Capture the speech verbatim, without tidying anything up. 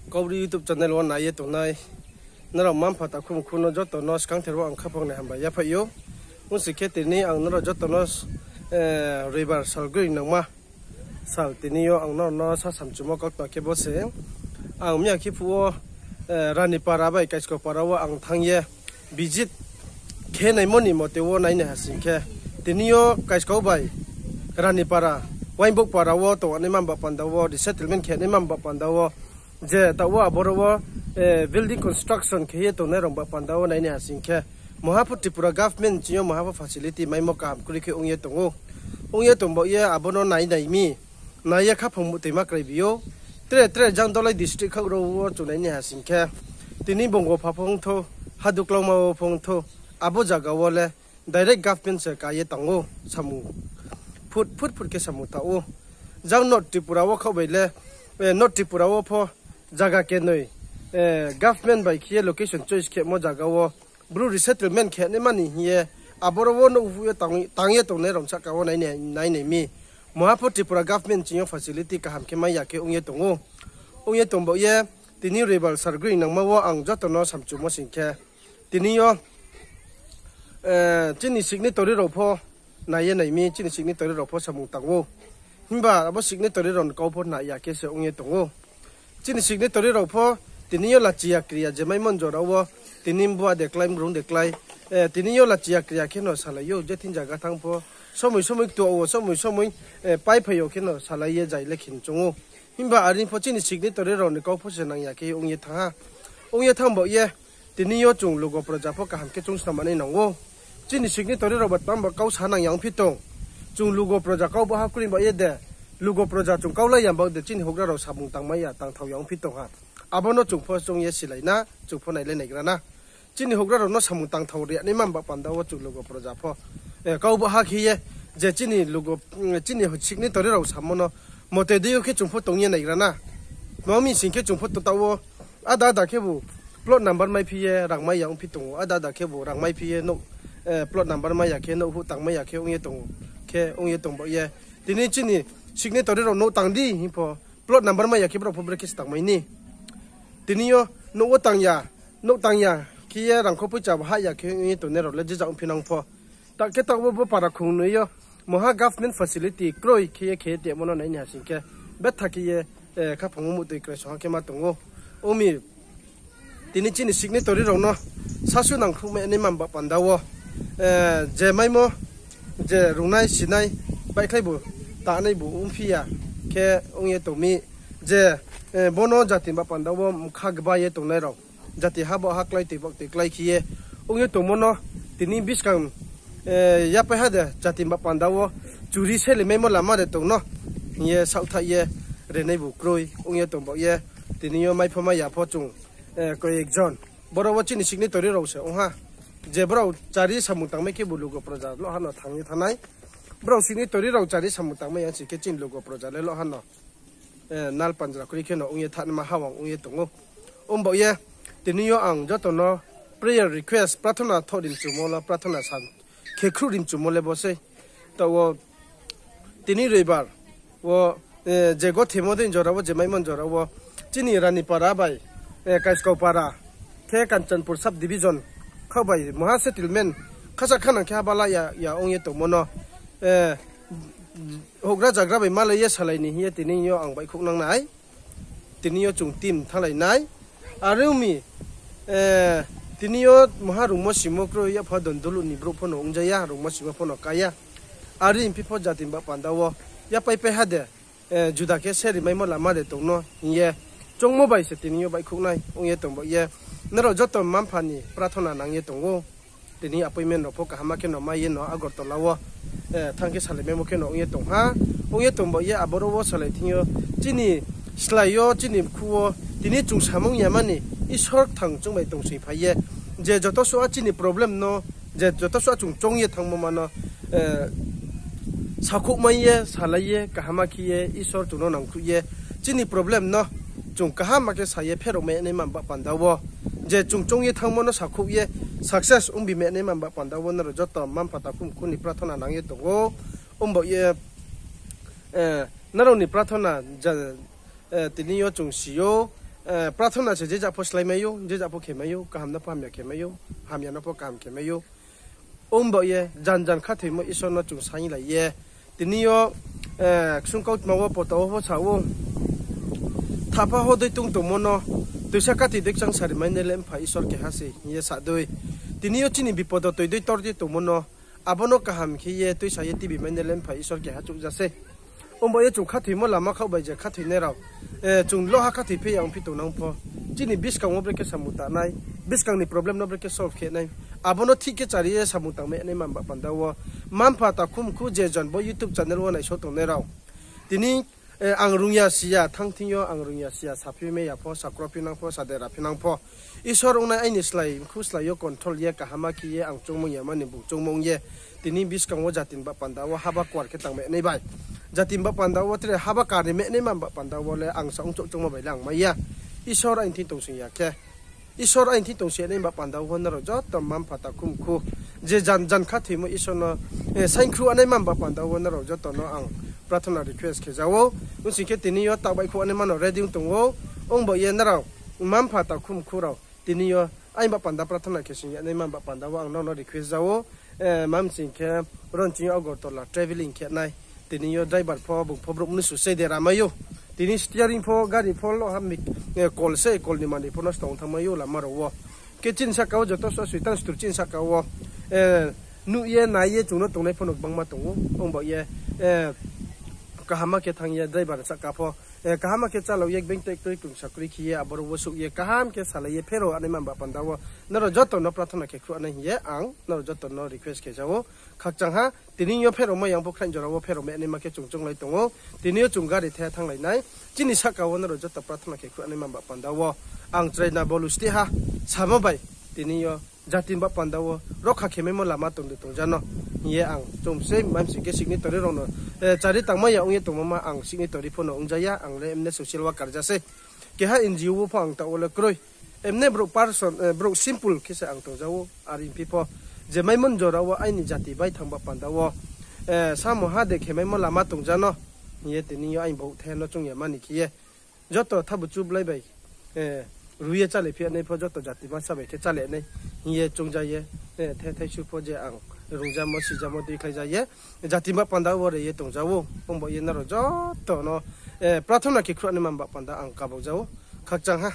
Kaubru YouTube channel wo nai ye tongnai nrao mma-mpha takhu mkhu no joto no skangther wo ang khaphang ni hambai yaphaih ou. Ong sing khe tini ang nrao joto no, eh, Roibar sal groing nangma sal tini yo ang nrao no sa samchumo kautma khe bo se. Ang miya khe phuh wo, eh, Ranipara bai Kaiskopara wo ang thanng ye visit khe naimo ni mote wo nai nai ha sing khe, tini yo Kaiskau bai Ranipara, Waingbouhpara wo tongnaima ba panda wo, resettlement khe naima ba panda wo, je taoh wo aboro wo, eh, building construction khe ye tongnai rao ba panda wo nai nai ha sing khe, muha pho Tripura government ching yo muha pho facility maimo kaham kroi khe ong ye tong ou. Ong ye tong baoh ye abo no nai nai mi, nai ye khaphang muhtoima kroi bi ou. Tre tre jang Dolai district khaoh rao wo chung nai nai ha sing khe, tini Bongopha pho ong thou, Haduklauma wo pho ong thou, abo zaga wo le direct government se ka ye tang ou, samung phut phut phut khe samung tang ou. Jang North Tripura wo khaoh bai le, eh, North Tripura wo pho zaga kenoi, eh, government bai khe ye location choice khemo zaga wo Bru resettlement khe naima ni hing ye, aboro wo nouh phuh ye tang, tang ye tongnai rao sahka wo nai nai, nai nai mi. Muha pho Tripura government ching yo facility kaham khe mai ya khe ong ye tong ou. Ong ye tong baoh ye, tini Roibar sal groing nangma wo ang joto no samchumo sing khe, tini yo, eh, chini signatory rao pho nai ye nai mi, chini signatory rao pho samung tang ou. Himba abo signatory rao ni kau pho nai ya khe se ong ye tong ou. Chini signatory rao pho tini yo lachi ya kri ya je maimo jora wo, tini bua de klái, mrung de klái, eh, tini yo lachi ya kri ya khe no salai ou, je thing zaga thanng pho, somoi somoi ktu wo, somoi somoi, eh, paiphai yo khe no salai ye zai le khin choung ou. Himba are pho chini signatory rao ni kau pho se nang ya khe ong ye thanng ha. Ong ye thanng baoh ye, tini yo chung lugo proja pho kaham khe chung snam manai nang ou. Chini signatory rao ba tma ba kau sa nang ya ongphi tong. Chung lugo proja kau baha kroi baoh ye de, lugo proja chung kau lai ya baoh de, chini houhgra rao samung tangmai ya, tangthao ya ongphi tong ha. Abo no chung pho chung ye silai na, chung pho nai le naigra na. Chini houhgra rao no samung tangthao ri ya naima ba panda wo chung lugo proja pho, eh, kau baha khe ye, je chini lugo, mm, chini signatory rao samo no mote dei yo khe chung pho tong ye naigra na. Tma mi sing khe chung pho to taoh wo, ada ada khebu plot number maiphi ye rang mai ya ongphi tong ou, ada ada khebu rang maiphi ye nouh, eh, plot number mai ya khe nouh huh tang mai ya khe ong ye tong ou, khe ong ye tong baoh ye. Tini chini signatory rao nouh tang di hing pho, plot number mai ya khe brao pho brekhe se tang mai ni. Tini yo nouh wo tang ya, nouh tang ya khe ye rangkho poicha bo hah ya khe ong ye tongnai rao le je ja ongphi nang pho. Ta khe taoh wo bo para khongnoi yo muha government facility kroi khe ye khe ye tongmo no nai ni ha sing khe, betha khe ye, eh, khaphang wo muhtoi krai song ha khe ma tong ou. Ong mi, tini chini signatory rao no sasu nangkhruhmai naima ba panda wo, eh, je maimo, je rungnai sinai, baihkhlai bu, tanai bu ongphi ya khe ong ye tong mi, je, eh, bo no jati ba panda wo mkha gba ye tongnai rao, jati ha baoh ha klái toi baoh toi klái khe ye ong ye tongmo no tini buskang, eh, yapai ha de jati ba panda wo churi seli maimo lama de tong no hing ye saohthaih ye renai bu kroi ong ye tong baoh ye, tini yo mai pho mai ya pho chung, eh, koyek jon boro wo chini signatory rao se ong ha. Je brao chari samung tangmai khebu lugo proja loh ha no thanng ye thanng nai. Brao signatory rao chari samung tangmai ya sing khe chini lugo proja le loh ha no, eh, nal panjra kroi khe no ong ye thanngma hawang ong ye tong ou. Ong baoh ye, tini yo ang joto no prayer request, prathona thoh rimchumo lo, prathona san khe khruh rimchumo le bo sei. Taoh wo tini Roibar wo, eh, je gothemo dei jora wo, je maimo jora wo, chini Ranipara bai, eh, Kaiskaupara, khe Kanchanpur sub division khaoh bai muha settlement khasa khanang khe haba la ya, ya ong ye tongmo no, eh, houhgra zagra bai malai ye salai ni hing ye tini yo ang baihkhouh nang nai. Tini yo chung team thannglai nai. Are ong mi, eh, tini yo muha rungmo simo kroi, yapha dondulu ni brouh pho no ongja ya, rungmo simo pho no ka ya. Are ongphi pho jati ba panda wo yapai pai ha de, eh, juda khe seri maimo lama de tong no hing ye choungmo bai se tini yo baihkhouh nai ong ye tong baoh ye. Nrao joto mma-mpha ni prathona nang ye tong ou. Tini appointment rao pho kaham khe no mai ye no Agartala wo, eh, thanng khe salai maimo khe no ong ye tong ha. Ong ye tong baoh ye aboro wo salai thing yo chini slái yo, chini bkhu wo tini chung samung yama ni Isor kthang chung bai tongsoing phai ye, je joto suh a chini problem no, je joto suh a chung choung ye thanngmo ma no, eh, sakhouhmai ye, salai ye, kaham khe ye, Isor chung no nangkhruh ye, chini problem no chung kaham khe sa ye pherao mai naima ba panda wo, je chung choung ye thanngmo no sakhouh ye success ongbi mai naima ba panda wo nrao joto mma-mpha takhu mkhu ni prathona nang ye tong ou. Ong baoh ye, eh, nrao ni prathona ja-, Tini yo chung si ou, prarthana se je ja pho slái mai ou, je ja pho khe mai ou, kaham no pho hamya khe mai ou, hamya no pho kaham khe mai ou. Ong baoh ye jan jan khathoimo Isor no chung sainglai ye, tini yo ksung kautma wo poto wo pho sa ou, thapha ho dei tong tongmo no, toisa kathoi dei kchang sari mai nai le mpha Isor keha se hing ye sa dei. Tini yo chini bipodo toi dei tor ye tongmo no, abo no kaham khe ye tuisa ye tibi mai nai le mpha Isor keha chouh ja sei. Ong baoh ye chung khathoimo lama khaoh bai je khathoinai rao, chung loha khathoi phi ya ongphi tongnang pho, chini buskang wo brekhe samung tang nai, buskang ni problem no brekhe solve khe nai, abo no thik khe chari ye samung tang mai nai mani ba panda wo, mma mpha takhu mkhu je jon bo YouTube channel wo naisao tongnai rao, tini ang rung ya si ya, thanng thing yo ang rung ya si ya, saphi mai ya pho, sakrophi nang pho, sadera phi nang pho, Isor ongnai aini slái, mkhu slái yo control ye kaham khe ye ang choungmung ya mani bung choungmung ye, tini buskang wo jati ni ba panda wo haba kuar khe tang mai nai bai, jati ni ba panda wo tre haba kar ni mai nai mani ba panda wo le ang sa ongchouh choungmo bai le ang mai ya. Isor aini thing tong sing ya khe, Isor aini thing tong sing ya nai ba panda wo nrao joto mma mpha takhu mkhu, je jan jan khathoimo Isor no saingkhruh nai mani ba panda wo nrao joto no ang prarthana request khe ja ou. Ong sing khe tini yo taoh baihkhouh nai mano ready ong tong ou. Ong baoh ye nrao mma mpha takhu mkhu rao, tini yo aini ba panda prarthana khe sing ya nai mani ba panda wo ang nrao no request ja ou. Mam sing khe, oro ni ching yo Agartala travelling khe nai, tini yo driver pho bung pho brouh mnusu se dera mai ou. Tini steering pho, gari pho loha mi, kol se, kol ni manoi pho nosto ong thanng mai ou lama rao wo. Khe chini sahka wo joto suh soi tang stur chini sahka wo nuh ye nai ye chung no tongnai pho no gbangma tong ou. Ong baoh ye kaham khe thanng ye driver sahka pho kaham khe chálao ye beng te kroi krung sa kroi khe ye aboro wo souh ye kaham khe salai ye pherao nai mani ba panda wo nrao joto no prarthana khe khruh nai hing ye ang nrao joto no request khe ja ou. Khakchang ha, tini yo pherao mai ya pho khraih jora wo pherao mai naima khe chung chounglai tong ou. Tini yo chung gari the thannglai nai. Chini sahka wo nrao joto prarthana khe khruh nai mani ba panda wo ang chrai na bolu steh ha, samo bai, tini yo jati ni ba panda wo rokha khe maimo lama tong de tong ja no hing ye ang chung sei mam sing khe signatory rao no chari tangmai ya ong ye tongmo ma ang signatory pho no ong ja ya, ang le emne social worker ja sei. Keha N G O wo pho ang taoh wo le kroi. Emne brouh person, brouh simple khe se ang tong ja ou, are phi pho je maimo jora wo aini jati baithang ba panda wo samo ha de khe maimo lama tong ja no hing ye tini yo aini bouh the no choung ya mani khe ye, joto thabu chublai bai rui ye chálai phi ya nai pho joto jati masa bai khe chálai nai hing ye choung ja ye, the thaisu pho je ang rungjamo sijamo dei khlai ja ye, jati ba panda wo re ye tong ja ou. Ong baoh ye nrao joto no prarthana khe khruh nai mani ba panda ang kabau ja ou. Khakchang ha.